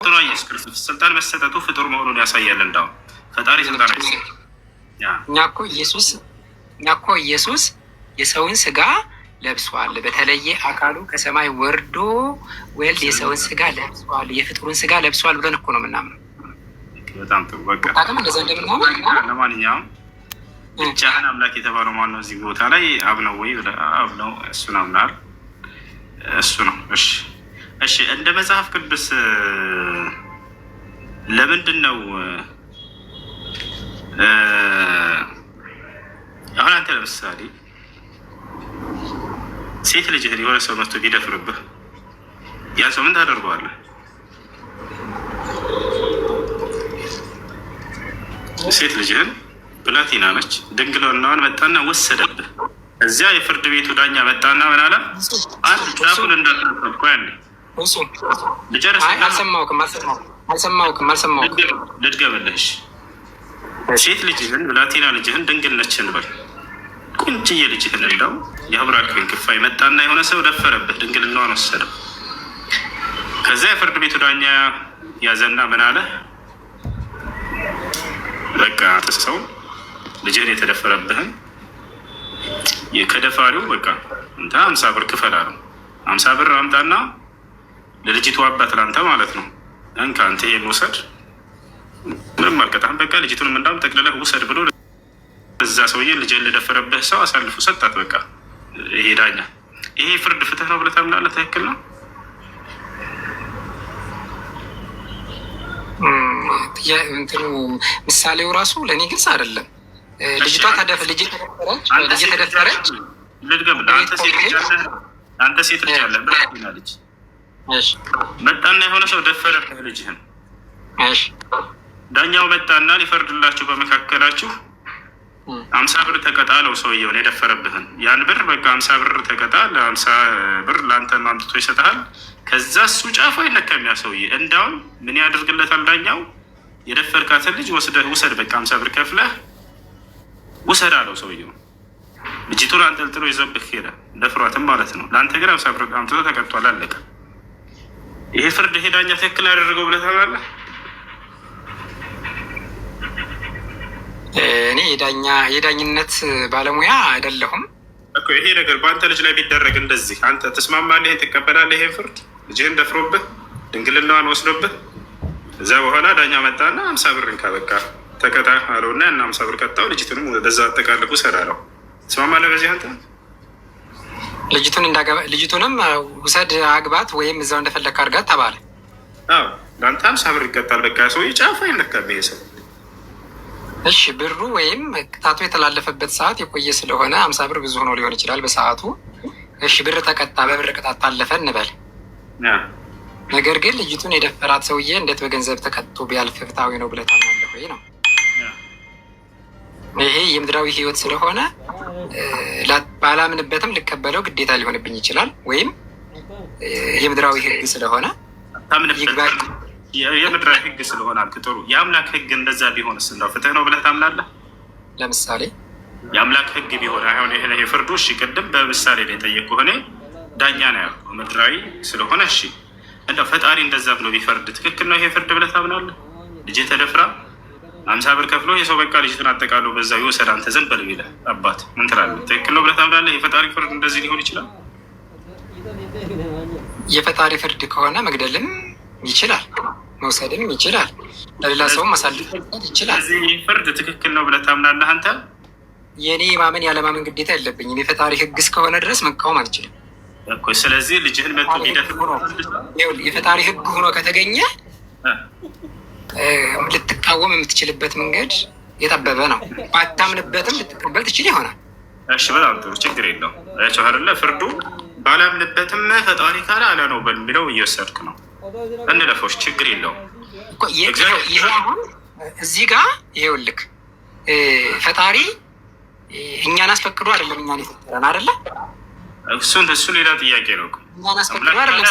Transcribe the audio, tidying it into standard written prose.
ነው ኢየሱስ ክርስቶስ ስልጣን መሰጠቱ ፍጡር መሆኑን ያሳያል። እንዳው ፈጣሪ ስልጣን አይሰጥም። እኛ እኮ ኢየሱስ የሰውን ስጋ ለብሷል። በተለየ አካሉ ከሰማይ ወርዶ ወልድ የሰውን ስጋ ለብሷል፣ የፍጡሩን ስጋ ለብሷል ብለን እኮ ነው የምናምነው። በጣም ጥሩ። በቃ ታቅም እንደዛ እንደምናምን። ለማንኛውም ብቻህን አምላክ የተባለው ማን ነው? እዚህ ቦታ ላይ አብ ነው ወይ? አብ ነው። እሱን አምናል። እሱ ነው። እሺ፣ እንደ መጽሐፍ ቅዱስ ለምንድን ነው አሁን አንተ ለምሳሌ ሴት ልጅህን የሆነ ሰው መጥቶ ቢደፍርብህ ያን ሰው ምን ታደርገዋለህ? ሴት ልጅህን፣ ብላቴና ነች፣ ድንግልናዋን መጣና ወሰደብህ። እዚያ የፍርድ ቤቱ ዳኛ መጣና ምን አለ? አንድ ጫፉን እንዳትነካው ያኔ ልጨርስ። አልሰማሁህም፣ አልሰማሁህም፣ አልሰማሁህም። ልድገምልህ። ሴት ልጅህን፣ ብላቴና ልጅህን፣ ድንግል ነች እንበል፣ ቁንጭዬ ልጅህን እንደው የአብራክህን ክፋይ መጣና የሆነ ሰው ደፈረብህ፣ ድንግልናዋን ወሰደው። ከዚያ የፍርድ ቤቱ ዳኛ ያዘና ምን አለ? በቃ ሰው ልጅህን የተደፈረብህን ከደፋሪው በቃ እንተ 50 ብር ክፈል አለው። 50 ብር አምጣና ለልጅቱ አባት ለአንተ ማለት ነው፣ እንካ አንተ ይሄን ውሰድ፣ ምንም አልቀጣህም፣ በቃ ልጅቱንም እንዳውም ጠቅልለህ ውሰድ ብሎ እዛ ሰውዬ ልጅህን ለደፈረብህ ሰው አሳልፎ ሰጣት። በቃ ይሄ ዳኛ ይሄ ፍርድ ፍትህ ነው ብለህ ታምናለህ? ትክክል ነው? እንትኑ ምሳሌው ራሱ ለእኔ ግልጽ አይደለም። ልጅቷ ልጅ ተደፈረች። ልድገምልህ። አንተ ሴት ልጅ አለህ፣ ብላቴና ልጅ መጣና የሆነ ሰው ደፈረብህ ልጅህን። ዳኛው መጣና ሊፈርድላችሁ በመካከላችሁ 50 ብር ተቀጣ አለው ሰውየውን የደፈረብህን። ያን ብር በቃ 50 ብር ተቀጣ፣ ለ50 ብር ለአንተ አምጥቶ ይሰጥሃል። ከዛ እሱ ጫፉ አይነካም ያ ሰውዬ። እንዳውም ምን ያደርግለታል ዳኛው? የደፈርካትን ልጅ ውሰድ፣ በቃ 50 ብር ከፍለህ ውሰድ አለው ሰውየው። ልጅቱን አንጠልጥሎ ይዞብህ ሄደ፣ ደፍሯትም ማለት ነው። ለአንተ ግን 50 ብር አምጥቶ ተቀጥቷል፣ አለቀ። ይሄ ፍርድ ይሄ ዳኛ ትክክል ያደረገው ብለህ ታምናለህ? እኔ የዳኝነት ባለሙያ አይደለሁም። ይሄ ነገር በአንተ ልጅ ላይ ቢደረግ እንደዚህ አንተ ትስማማለህ? ይሄን ትቀበላለህ? ይሄን ፍርድ ልጅህን ደፍሮብህ ድንግልናዋን ወስዶብህ እዛ በኋላ ዳኛ መጣና 50 ብር እንካ በቃ ተቀጣ አለውና ያን 50 ብር ቀጣው። ልጅቱንም በዛ አጠቃልቁ ውሰድ አለው። ትስማማለህ በዚህ አንተ? ልጅቱንም ውሰድ አግባት፣ ወይም እዛው እንደፈለግክ አድርጋት ተባለ። አዎ፣ ለአንተ 50 ብር ይቀጣል። በቃ ሰውዬ ጫፉ አይነካም ይሄ ሰው። እሺ፣ ብሩ ወይም ቅጣቱ የተላለፈበት ሰዓት የቆየ ስለሆነ 50 ብር ብዙ ሆኖ ሊሆን ይችላል በሰዓቱ። እሺ፣ ብር ተቀጣ፣ በብር ቅጣት ታለፈ እንበል። ነገር ግን ልጅቱን የደፈራት ሰውዬ እንዴት በገንዘብ ተቀጥቶ ቢያልፍ ፍትሐዊ ነው ብለህ ታምናለህ ወይ ነው? ይሄ የምድራዊ ሕይወት ስለሆነ ባላምንበትም ልቀበለው ግዴታ ሊሆንብኝ ይችላል። ወይም የምድራዊ ሕግ ስለሆነ የምድራዊ ሕግ ስለሆነ አልክ። ጥሩ፣ የአምላክ ሕግ እንደዛ ቢሆንስ እንደው ፍትህ ነው ብለህ ታምናለህ? ለምሳሌ የአምላክ ሕግ ቢሆን አሁን ይሄ ፍርዱ፣ እሺ፣ ቅድም በምሳሌ ነው የጠየቅኩህ፣ እኔ ዳኛ ነው ያልኩህ ምድራዊ ስለሆነ፣ እሺ፣ እንደው ፈጣሪ እንደዛ ብሎ ቢፈርድ ትክክል ነው ይሄ ፍርድ ብለህ ታምናለህ? ልጅ ተደፍራ 50 ብር ከፍሎ የሰው በቃ ልጅቱን አጠቃሎ በዛ ይወሰድ አንተ ዘንድ በል ቢልህ አባት ምን ትላለህ? ትክክል ነው ብለህ ታምናለህ? የፈጣሪ ፍርድ እንደዚህ ሊሆን ይችላል? የፈጣሪ ፍርድ ከሆነ መግደልም ይችላል፣ መውሰድም ይችላል፣ ለሌላ ሰውም ማሳለፍ ይችላል። ስለዚህ ይህ ፍርድ ትክክል ነው ብለህ ታምናለህ አንተ? የእኔ የማመን ያለማመን ግዴታ የለብኝም። የፈጣሪ ሕግ እስከሆነ ድረስ መቃወም አልችልም። እኮ ስለዚህ ልጅህን መጥቶ ቢደፍር የፈጣሪ ሕግ ሆኖ ከተገኘ ልትቃወም የምትችልበት መንገድ የጠበበ ነው። ባታምንበትም ልትቀበል ትችል ይሆናል። እሺ፣ በጣም ጥሩ፣ ችግር የለውም። አያቸው አይደለ፣ ፍርዱ ባላምንበትም ፈጣሪ ካለ አለ ነው በሚለው እየወሰድክ ነው። እንለፎች፣ ችግር የለውም። ይሄ አሁን እዚህ ጋር ይኸውልህ ፈጣሪ እኛን አስፈቅዶ አይደለም እኛን የፈጠረን አይደለ? እሱን እሱ ሌላ ጥያቄ ነው። እኛን አስፈቅዶ አይደለም።